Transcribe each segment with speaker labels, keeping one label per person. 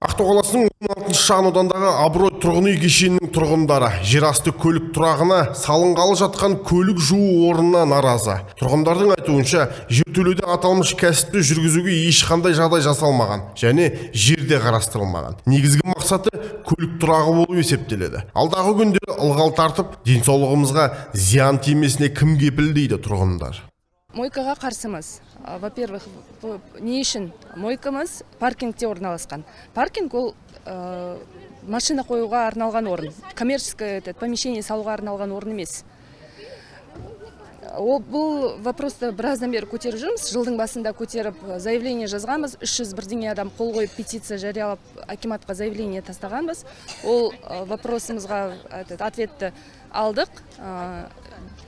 Speaker 1: Ақтау қаласының 16 шағын аудандағы Абырой тұрғын үй кешенінің тұрғындары жерасты көлік тұрағына салынғалы жатқан көлік жуу орнына наразы. Тұрғындардың айтуынша, жертөледе аталмыш кәсіпті жүргізуге ешқандай жағдай жасалмаған және жер де қарастырылмаған. Негізгі мақсаты көлік тұрағы болып есептеледі. Алдағы күндері ылғал тартып, денсаулығымызға зиян тимесіне кім кепіл, дейді тұрғындар.
Speaker 2: Мойкаға қарсымыз. Во-первых, не үшін мойкамыз паркингте орналасқан? Паркинг ол машина қоюға арналған орын, коммерческое этот помещение салуға арналған орын емес. Ол бұл вопросты біраздан бері көтеріп жүрміз. Жылдың басында көтеріп, заявление жазғанбыз, 300 бірдеңе адам қол қойып, петиция жариялап, акиматқа заявление тастағанбыз. Ол вопросымызға этот ответті алдық,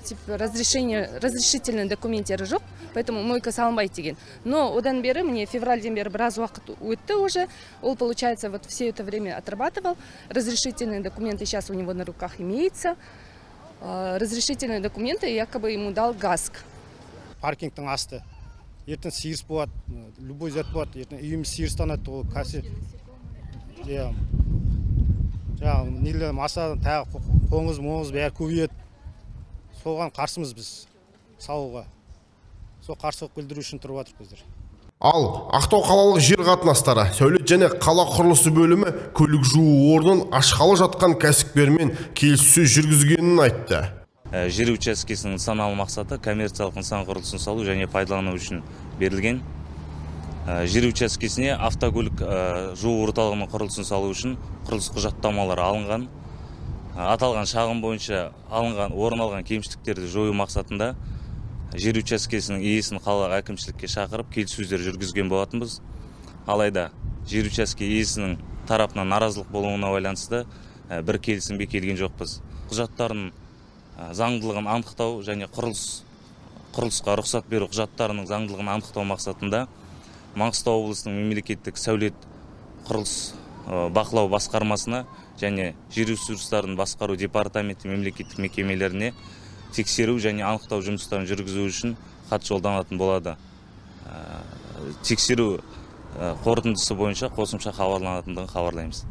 Speaker 2: типа разрешение, разрешительный документтері жоқ, поэтому мойка салынбайды деген. Но одан бері, міне, февральден бері біраз уақыт өтті уже. Ол, получается, вот все это время отрабатывал разрешительные документы, сейчас у него на руках имеется. Разрешительные документы якобы ему дал ГАСК.
Speaker 3: Паркингтің асты, ертең сиырс болады, любой зат болады, ертең үйіміз сиырстанады. Ол кәсе, иә, жаңағы нелер маса, тағы қоңыз моңыз бәрі көбейеді. Соған қарсымыз біз салуға. Сол қарсылық білдіру үшін тұрып жатырмыз біздер.
Speaker 1: Ал Ақтау қалалық жер қатынастары, сәулет және қала құрылысы бөлімі көлік жуу орнын ашқалы жатқан кәсіпкермен келіссөз жүргізгенін айтты.
Speaker 4: Жер учаскесінің нысаналы мақсаты коммерциялық нысан құрылысын салу және пайдалану үшін берілген. Жер учаскесіне автокөлік жуу орталығының құрылысын салу үшін құрылыс құжаттамалары алынған. Аталған шағым бойынша алынған, орын алған кемшіліктерді жою мақсатында жер учаскесінің иесін қалалық әкімшілікке шақырып, келіссөздер жүргізген болатынбыз. Алайда жер учаске иесінің тарапынан наразылық болуына байланысты бір келісімге келген жоқпыз. Құжаттардың заңдылығын анықтау және құрылысқа рұқсат беру құжаттарының заңдылығын анықтау мақсатында Маңғыстау облысының мемлекеттік сәулет құрылыс бақылау басқармасына және жер ресурстарын басқару департаменті мемлекеттік мекемелеріне тексеру және анықтау жұмыстарын жүргізу үшін хат жолданатын болады. Тексеру қорытындысы бойынша қосымша хабарланатындығын хабарлаймыз.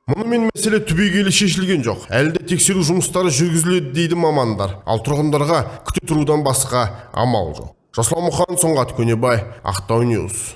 Speaker 1: Мұнымен мәселе түбегейлі шешілген жоқ. Әлі де тексеру жұмыстары жүргізіледі дейді мамандар. Ал тұрғындарға күте тұрудан басқа амал жоқ. Жасұлан Мұқан, Сұңғат Көнебай, Ақтау Ньюс.